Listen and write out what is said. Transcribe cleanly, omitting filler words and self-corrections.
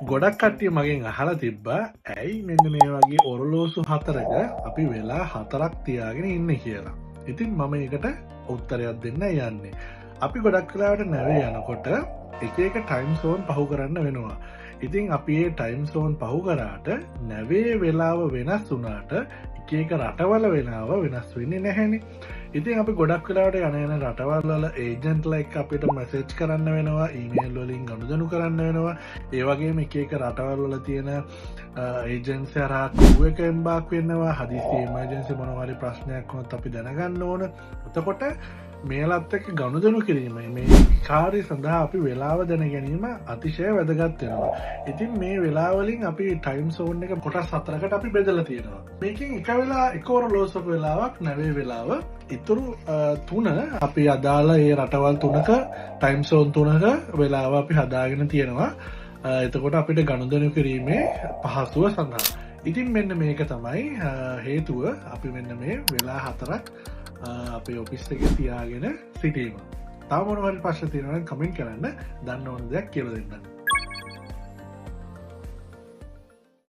ගොඩක් කට්ටිය මගෙන් අහලා තිබ්බා ඇයි මෙන්න මේ වගේ ඔරලෝසු හතරක අපි වෙලා හතරක් තියාගෙන ඉන්නේ කියලා. ඉතින් මම ඒකට උත්තරයක් දෙන්න යන්නේ. අපි ගොඩක් වෙලාවට නැවේ යනකොට එක එක ටයිම් සෝන් පහු කරන්න වෙනවා. ඉතින් අපි ඒ ටයිම් සෝන් පහු කරාට නැවේ වෙලාව වෙනස් වුණාට එක එක රටවල වෙලාව වෙනස් වෙන්නේ නැහැනේ. ඉතින් අපි ගොඩක් වෙලාවට යන යන රටවල් වල ඒජන්ට්ලා එක්ක අපිට මැසේජ් කරන්න වෙනවා, ඊමේල් වලින් ගනුදෙනු කරන්න වෙනවා. ඒ වගේම එක එක රටවල් වල තියෙන ඒජන්සි හරහා ක්‍රූ එක එම්බාක් වෙනවා. හදිසි එමර්ජන්සි මොනවා හරි ප්‍රශ්නයක් වුණොත් අපි දැනගන්න ඕන. එතකොට මේලත් එක්ක ගනුදෙනු කිරීම මේ කාර්ය සඳහා අපි වෙලාව දැන ගැනීම අතිශය වැදගත් වෙනවා. ඉතින් මේ වෙලාවලින් අපි ටයිම් සෝන් එක කොටස් හතරකට අපි බෙදලා තියෙනවා. මේකෙන් එක වෙලා එක ඔරලෝසුවක වෙලාවක් නැවේ වෙලාව, ඉතුරු තුන අපි අදාළ ඒ රටවල් තුනක ටයිම් සෝන් තුනක වෙලාව අපි හදාගෙන තියෙනවා. එතකොට අපිට ගනුදෙනු කිරීමේ පහසුව සඳහා. ඉතින් මෙන්න මේක තමයි හේතුව අපි මෙන්න මේ වෙලා හතරක් අපේ ඔෆිස් එකේ තියාගෙන සිටීම. තව මොනවා හරි ප්‍රශ්න තියෙනවා නම් කමෙන්ට් කරන්න, දන්න ඕන දෙයක් කියලා දෙන්න.